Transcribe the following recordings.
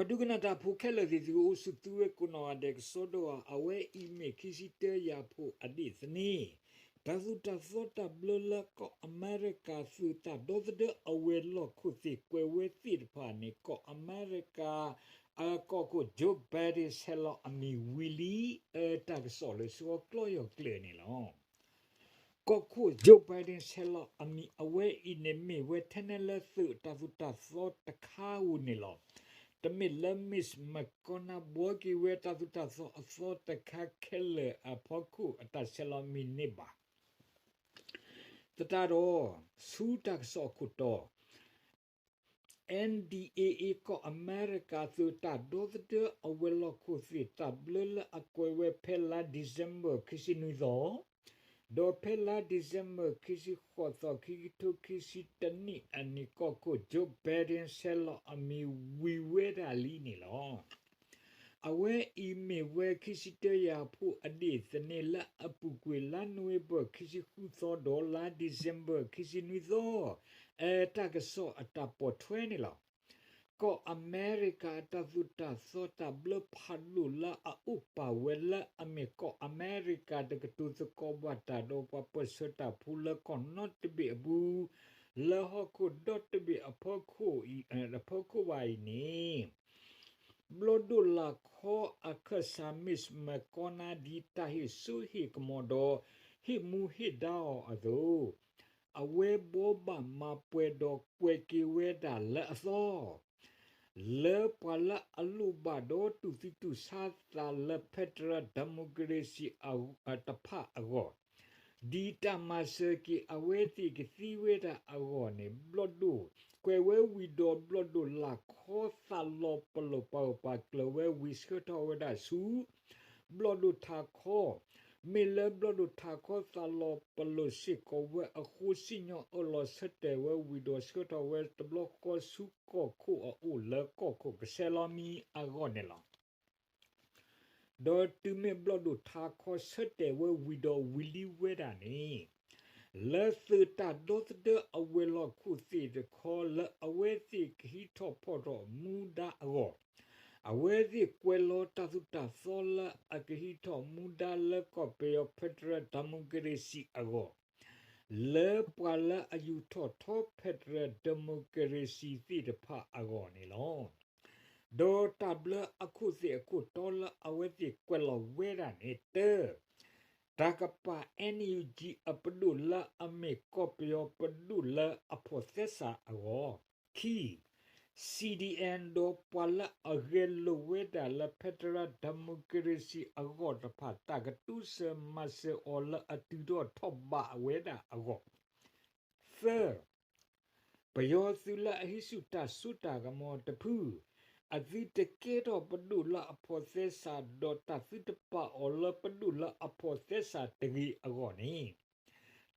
ဒုးကနၣ်တၢ်ဖိခဲလၢာ်သ့ၣ်သုအိၣ်ဆူၣ်သုဝဲကိးနီၢ်ဂၤဒဲးကစီဒီဧါ, အဝဲအံၤမ့ၢ်ခံဆံတၢယၤဖိအဒ့ၣ်သန့, တၢ်သိၣ်တၢ်သီတၢ်ဘျၢလၢကီၢ်အမဲရကၤသုးတၢ်ဒီသဒၢအဝဲၤလီၢ်ခိၣ်သ့ၣ်ကွဲးဝဲသ့ၣ်တဖၣ်န့ၣ် ကီၢ်အမဲရကၤ ကီၢ်ခိၣ် Joe Biden ဆဲးလီၤအမံၤဝံၤလံ, တၢ်ကစီၣ်လၢဆှီကျီယီၢ်ကျဲၤန့ၣ်လီၤ. ကီၢ်ခိၣ် Joe Biden ဆဲးလီၤအမံၤအဝဲအံၤန့ၣ် မ့ၢ်ဝဲထဲန့ၣ်လၢသုးတၢ်သိၣ်တၢ်သီတခါဧိၤန့ၣ်လီၤ. တမ့ၢ်လၢ Mitch McConnell ဘှီက့ၤဝဲတၢ်သိၣ်တၢ်သီအသီတခါခဲလၢာ်အဖီခိၣ်အတၢ်ဆဲးလီၤမံၤန့ၣ်ဘၣ်. သတးဒီး ဆူတၢ်ကစီၣ်အခိၣ်တီ N D A A ကီၢ်အမဲရကၤသုးတၢ်ဒီသဒၢအဝဲၤလီၢ်ခိၣ်သ့ၣ်တၢ်ဘျၢလၢအကွဲးဝဲဖဲလါ December ခံဆံနွံသီ, ဒီးဖဲလါ December ခံဆံဃိးသီ ခံကထိခံဆံတနံၣ်အနံၤ ကီၢ်ခိၣ် Joe Biden ဆဲးလီၤအမံၤဝံၤဝဲဒၣ်လံန့ၣ်လီၤ. အဝဲအံၤမ့ၢ်ဝဲခံဆံတၢယၤဖိအဒ့ၣ်သန့လၢအပူၤကွံာ်လါနိၣ်ဝ့ဘၢၣ်ခံဆံဃုသီဒီးလါ December ခံဆံနွံသီ တၢ်ကစီၣ်အတၢ်ပိာ်ထွဲန့ၣ်လီၤ. ကီၢ်အမဲရကၤအတၢ်သိၣ်တၢ်သီတၢ်ဘျၢဖးဒိၣ်လၢအအိၣ်ပာ်ဝဲလၢအမ့ၢ်ကီၢ်အမဲရကၤတကတိၤသကိးဘၣ်တၢ်ဒီးပှၤပၢၢ်ဆၢတၢ်ဖိလၢကီၢ်နီတဘ့ၣ်အပူၤ လၢဟီၣ်ခိၣ်ဒီတဘ့ၣ်အဖီခိၣ်အံၤ အဖီခိၣ်ဘၣ်အံၤန့ၣ် ဘျီၣ်ဒိၣ်လာ်ခီအခၢၣ်စး Mitch McConnell ဒ်တၢ်ဟ့ၣ်စိဟ့ၣ်ကမီၤဒီး ဟ့ၣ်မူဟ့ၣ်ဒါအီၤအသိး, အဝဲဘှီဘၣ်မၤပှဲၤဒီးကွဲးက့ၤဝဲဒၣ်လၢအသီ လၢပှၤလၢအလိၣ်ဘၣ်ဒီးတူၢ်သံတူၢ်ဆါသးလၢ Federal Democracy တဖၣ်အဂီၢ်, ဒ်တၢ်မၤစၢၤက့ၤအဝဲသ့ၣ်ကသံဝဲဒၣ်အဂီၢ်န့ၣ် ဘျီၣ်ဒိၣ်, ကွဲးဝဲဝံၤဒီးဘျီၣ်ဒိၣ်လာ်ခီသးလီၤပလိာ်ပာ်ဂၢၢ်ပာ်ကျၢၤဝဲဝံၤဆှၢထီၣ်ဝဲဒၣ်ဆူ ဘျီၣ်ဒိၣ်ထးခီ, မ့ၢ်လၢဘျီၣ်ဒိၣ်ထးခီသးလီၤပလိာ်စ့ၢ်ကီးဝဲအဃိစံၣ်ညီၣ်အၢၣ်လီၤဆၢတဲာ်ဝဲဝံၤဒီးဆှၢထီၣ်ဝဲတဘျီဃီဆူကီၢ်ခိၣ်အအိၣ်လၢကီၢ်ခိၣ်ကဆဲးလီၤမံၤအဂီၢ်န့ၣ်လီၤ. ဒီးတုၤမ့ၢ်ဘျီၣ်ဒိၣ်ထးခီဆၢတဲာ်ဝဲဝံၤဒီးဝံၤလံဝဲဒၣ်န့ၣ်, လၢသုးတၢ်ဒီသဒၢအဝဲၤလီၢ်ခိၣ်သ့ၣ်တခီလၢအဝဲသ့ၣ်ကဟံးထီၣ်ဖီၣ်ထီၣ်မူဒါအဂီၢ်, အဝဲသ့ၣ်ကွဲးလီၤတၢ်သိၣ်တၢ်သီလၢအကဟံးထီၣ်မူဒါလၢကီၢ်ပယီၤ Federal Democracy အဂီၢ် လၢပှၤလၢအယူာ်ထီၣ်ထီ Federal Democracy သ့ၣ်တဖၣ်အဂီၢ်န့ၣ်လီၤ. ဒီးတၢ်ဘျၢအခိၣ်သ့ၣ်အခိၣ်တီလၢအဝဲသ့ၣ်ကွဲးလီၤဝဲဒၣ်န့ၣ် တၢ, တၢ်ကပာ် N U G အပဒိၣ်လၢအမ့ၢ်ကီၢ်ပယီၤပဒိၣ်လၢအဖိးသဲစးအဂီၢ်, ခံ, C D N ဒီးပှၤလၢအဂဲၤလိာ်ဝဲဒၣ်လၢ Federal Democracy အဂီၢ်တဖၣ် တၢ်ကတူၢ်စၢၤမၤစၢၤအီၤလၢအတုၤထီၣ်ထီၣ်ဘးဝဲဒၣ်အဂီၢ်, သၢ, ပယီၤသုးလၢအဟံးဆူၣ်တၢ်စိတၢ်ကမီၤတဖု, အသုတကဲထီၣ်ပဒိၣ်လၢအဖိးသဲစး ဒီးတၢ်သုတပာ်အီၤလၢပဒိၣ်လၢအဖိးသဲစးတဂ့ၤအဂီၢ်န့ၣ်,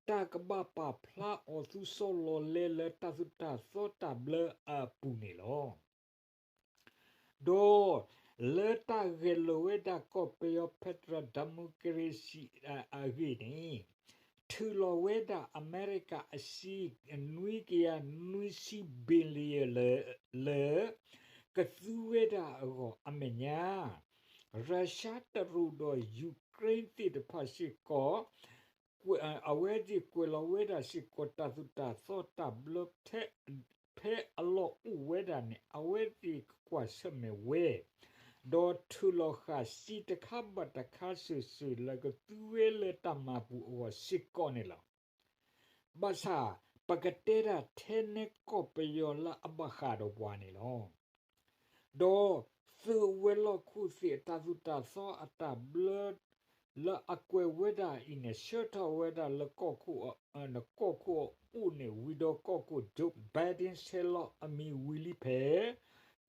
တၢ်ကဘၣ်ပာ်ဖျါအီၤသူစီလီၤလဲလၢတၢ်သိၣ်တၢ်သီတၢ်ဘျၢအပူၤန့ၣ်လီၤ. ဒီးလၢတၢ်ဂဲၤလိာ်ဝဲဒၣ်ကီၢ်ပယီၤ Federal Democracy အဂ့ၢ်န့ၣ်, ထုးလီၤဝဲဒၣ်အမဲရကၤအစ့ နွံကယၤနွံဆံ billion လၢ ကသူဝဲဒၣ်အဂီၢ်အမဲာ်ညါ, Russia တရူးဒီး Ukraine သ့ၣ်တဖၣ်စ့ၢ်ကီး အဝဲသ့ၣ်ကွဲးလီၤဝဲဒၣ်စ့ၢ်ကီးတၢ်သိၣ်တၢ်သီတၢ်ဘျၢ ဖဲအလီၢ်အိၣ်ဝဲဒၣ်န့ၣ် အဝဲသ့ၣ်ကကွၢ်ဆၢၣ်မဲာ်ဝဲ, ဒီးထုးလီၤဃာ်စ့တခါဘၣ်တခါစုာ်စုာ်လၢကသူဝဲလၢတၢ်မၤပူၤအဂီၢ်စ့ၢ်ကီးန့ၣ်လီၤ. ဘၣ်ဆၣ် ပကတဲဒၣ်ထဲန့ၣ်ကီၢ်ပယီၤလၢအဘၣ်ဃးဒီးပှၤန့ၣ်လီၤ. ဒီးသုးဝဲၤလီၢ်ခိၣ်သ့ၣ်အတၢ်သိၣ်တၢ်သီအတၢ်ဘျၢ လၢအကွဲးဝဲဒၣ်အံၤန့ၣ် ဆှၢထီၣ်ဝဲဒၣ်လၢကီၢ်ခိၣ် ကီၢ်ခိၣ်အအိၣ်န့ၣ် ဝံၤဒီးကီၢ်ခိၣ် Joe Biden ဆဲးလီၤအမံၤဝံၤလံဖဲ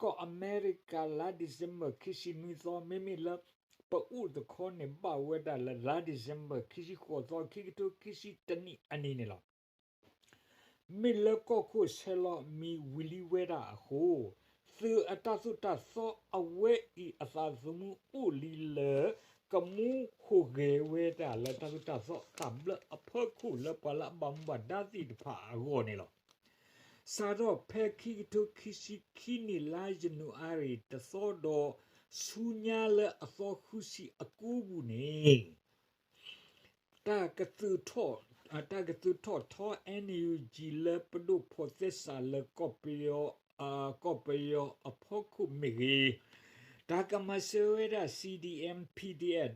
ကီၢ်အမဲရကၤလါ December ခံဆံနွံသီ မ့မ့ၢ်လၢ ပအိၣ်တခီန့ၣ် ဘၣ်ဝဲဒၣ်လၢလါ December ခံဆံဃိးသီ ခံကထိခံဆံတနံၣ်အနံၤန့ၣ်လီၤ. မ့ၢ်လၢကီၢ်ခိၣ်ဆဲးလီၤမံၤဝံၤလံဝဲဒၣ်အဃိ, သုးအတၢ်သိၣ်တၢ်သီအဝဲအံၤအသးသမူအိၣ်လံလၢ ကမူဟူးဂဲၤဝဲဒၣ်လၢတၢ်သိၣ်တၢ်သီတၢ်ဘျၢအဖီခိၣ်လၢပှၤလၢအဘၣ်မူဘၣ်ဒါသ့ၣ်တဖၣ်အဂီၢ်န့ၣ်လီၤ. စးထီၣ်ဖဲခံကထိခံဆံခံနံၣ် လါယနူၤအါရံၤတသီဒီး ဆူညါလၢအသီဃုဆံအကူပူၤန့ၣ် တၢ်ကသုးထီၣ်ထီ NUG လၢပဒိၣ်ဖီၣ်သဲစးလၢ ကီၢ်ပယီၤအဖီခိၣ်မ့ၢ်ဂ့ၤ, တၢ်ကမၤစၢၤဝဲဒၣ် CDM PDF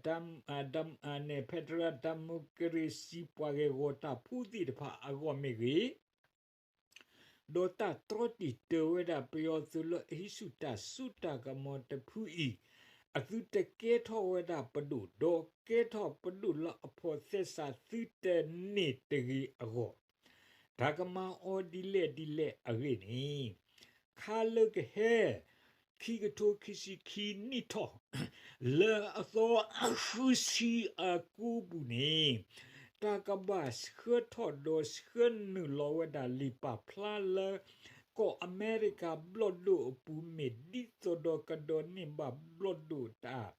န့ၣ် Federal Democracy ပှၤဂ့ၢ်ဂီၢ်တၢ်ဖိသ့ၣ်တဖၣ်အဂီၢ်မ့ၢ်ဂ့ၤ ဒီးတၢ်တြီတံာ်တာ်ဝဲဒၣ်ပယီၤသုးလၢအဟံးဆူၣ်တၢ်စိတၢ်ကမီၤတဖုအံၤ, အသုတကဲထီၣ်ဝဲဒၣ်ပဒိၣ်, ဒီးကဲထီၣ်ပဒိၣ်လၢအဖီၣ်သဲစးသုတန့ၢ်တဂ့ၤအဂီၢ်, တၢ်ကမၤအီၤဒ်လဲၣ်ဒ်လဲၣ်အဂ့ၢ်န့ၣ် ခါလၢကဟဲ ခံကထိခံဆံခံနံၣ်ထီၣ် လၢအသီဃုဆံအကူပူၤန့ၣ် တၢ်ကဘၣ်ဆှၢထီၣ်ဒီးဆှၢနုာ်လီၤဝဲဒၣ်လံာ်ပာ်ဖျါလၢ ကီၢ်အမဲရကၤဘျီၣ်ဒိၣ်အပူၤ မ့ၢ်ဒ်သိးဒီးကဒိးန့ၢ်ဘၣ်ဘျီၣ်ဒိၣ်တၢ်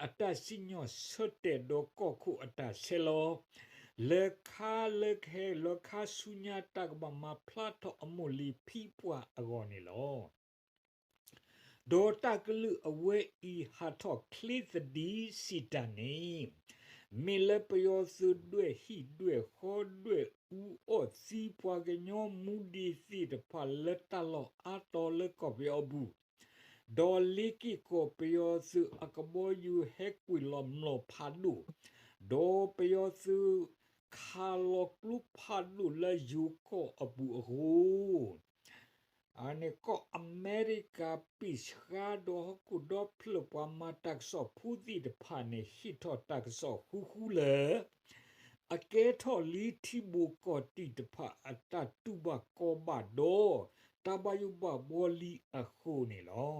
အတၢ်စံၣ်ညီၣ်ဆၢတဲာ်ဒီးကီၢ်ခိၣ်အတၢ်ဆဲးလီၤ လၢခါလၢကဟဲလၢခါဆူညါတၢ်ကဘၣ်မၤဖျါထီၣ်အမိၢ်လံၤဖံပှၢ်အဂီၢ်န့ၣ်လီၤ. ဒီးတၢ်ကလုၢ်အဝဲအံၤဟးထီၣ်ချ့သဒံးစံးတၢ်န့ၣ် မ့ၢ်လၢပယီၤသုးဒွဲၣ်ဟံၣ်ဒွဲၣ်ဃီဒွဲၣ်အူအီၣ်သံပှၤကညီမူဒံးသ့ၣ်တဖၣ်လၢတၢ်လီၢ်အါတီၤလၢကီၢ်ပယီၤအပူၤ ဒီးလ့က့ၢ်ကီၢ်ပယီၤသုးအကဘီယူၤဟဲကွံာ်လီၤမျိာ်ဖးဒိၣ်, ဒီးပယီၤသုးခးလီၤကျိဖးဒိၣ်လၢယိၤကီၢ်အပူၤအဃိ ကီၢ်အမဲရကၤပ့ၢ်ဆှါဒီးဟီၣ်ခိၣ်ဒီဖျၢၣ်ပှၤမၤတၢ်ကစီၣ်ဖိသ့ၣ်တဖၣ်န့ၣ် ဟ့ၣ်ထီၣ်တၢ်ကစီၣ်ဃုဃုလၢ အကဲထီၣ်လံထံဘိၣ်ကီၢ်တံၢ်တဖၣ်အတၢ်တူၢ်ဘၣ်ခီဘၣ်ဒီး တၢ်ဘၣ်ယိၣ်ဘၣ်ဘှီလံအဃိန့ၣ်လီၤ.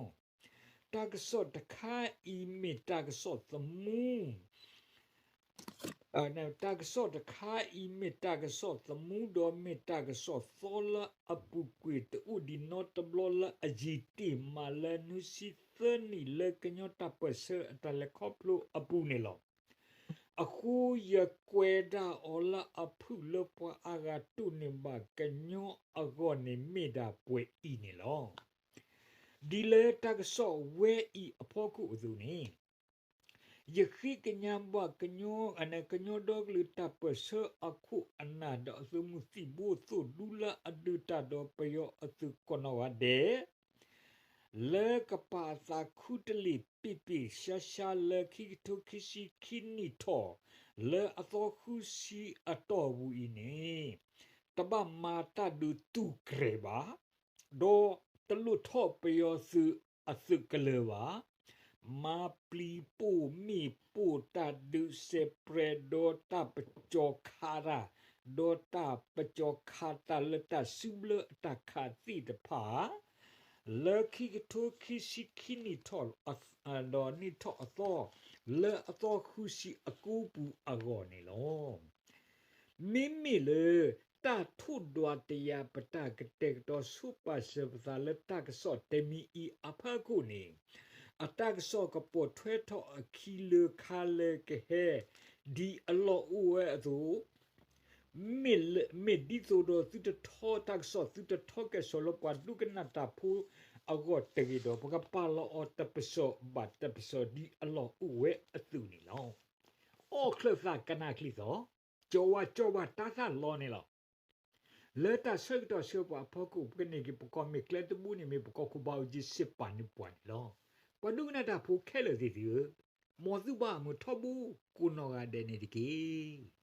တၢ်ကစီၣ်တခါအံၤမ့ၢ်တၢ်ကစီၣ်သမူ တၢ်ကစီၣ်တခါအံၤမ့ၢ်တၢ်ကစီၣ်သမူဒီးမ့ၢ်တၢ်ကစီၣ်သီလၢအပူၤကွံာ်တအိၣ်ဒံးနီတဘျီလၢအယံာ်တ့ၢ်မးလၢ နွံဆံသၢနံၣ်လၢကညီတၢ်ပၢၢ်ဆၢအတၢ်လဲၤခီဖျိအပူၤန့ၣ်လီၤ. အဃိယကွဲးဒၣ်အီၤလၢအဖုၣ်လၢပှၤအါဂၤတိၢ်န့ၢ်ဘၣ်ကညီအဂီၢ်န့ၣ်မ့ၢ်ဒၣ်ပှဲၤအံၤန့ၣ်လီၤ. ဒ်လၢတၢ်ကစီၣ်ဝဲအံၤအဖီခိၣ်အသိးန့ၣ် ယဃ့ကညးဘၣ် ကညီဒီကလုာ်တၢ်ပၢၢ်ဆၢအခိၣ်အနၢ်ဒီးအသုးမုၢ်သံၣ်ဘိသိၣ်ဒူလၢအဒုးတၢ်ဒီးပယီၤအသုးကိးနီၢ်ဂၤဒဲး လၢကပာ်အသးခူတလ့ၢ်ပ့ၢ်ပ့ၢ်ဆှါဆှါလၢခံကထိခံဆံခံနံၣ်ထီၣ် လၢအသီဃုဆံအတီၢ်ပူၤအံၤန့ၣ် တဘၣ်မၤတၢ်ဒုးတူၢ်ကြဲးဘၣ် ဒီးတလိၣ်ထီၣ်ပယီၤသုးအသုးကလၢၤဘၣ်. မၤပျံၤပိာ်မ့ၣ်ပိာ်တၢ်ဒုးစဲးပြဲးဒီးတၢ်ပကၠီၤခးတၢ်, ဒီးတၢ်ပကၠီၤခးတၢ်လၢတၢ်စုဘျၢအတၢ်ခးသ့ၣ်တဖၣ် လၢခံကထိခံဆံခံနံၣ်ထီၣ် ဒီးနံၣ်ထီၣ်အသီ လၢအသီဃုဆံအကူပူၤအဂီၢ်န့ၣ်လီၤ. မ့မ့ၢ်လၢ တၢ်ထိၣ်ဒွးတယၤပတၢ်ကတဲာ်ကတီၤဆိပာ်စၢၤပသးလၢတၢ်ကစီၣ်တမံၤအံၤအဖီခိၣ်န့ၣ် အတၢ်ကစီၣ်ကပိာ်ထွဲထီၣ်အခံလၢခါလၢကဟဲ ဒ်အလီၢ်အိၣ်ဝဲအသိး မ့ၢ်ဒ်သိးဒီးသုတထီတၢ်ကစီၣ် သုတထီကဲၣ်ဆိးလၢပှၤဒိကနၣ်တၢ်ဖိအဂီၢ်တဂ့ၤဒီး ပကပာ်လီၤအီၤတပစီဘၣ်တပစီဒ်အလီၢ်အိၣ်ဝဲအသိးန့ၣ်လီၤ. အီၣ်ချၢၣ်သးကနၣ်ချံသီ, ကၠီဝါကၠီဝါတၢ်သၣ်လီၤန့ၣ်လီၤ. လၢတၢ်ဆၢကတီၢ်ဆၢပှၤအဖီခိၣ် ပကန့ၢ်က့ၤပကီၢ်မ့ၢ်ကျဲတဘိန့ၣ်မ့ၢ် ပကီၢ်ခိၣ်ဘးအူကၠံစ့ပာ်န့ၢ်ပှၤန့ၣ်လီၤ. ပှၤဒိကနၣ်တၢ်ဖိခဲလၢာ်သ့ၣ်သုဧၢ, မ်သုဘၣ်မုာ်ထီဘိကိးနီၢ်ဂၤဒဲးန့ၣ်တက့ၢ်.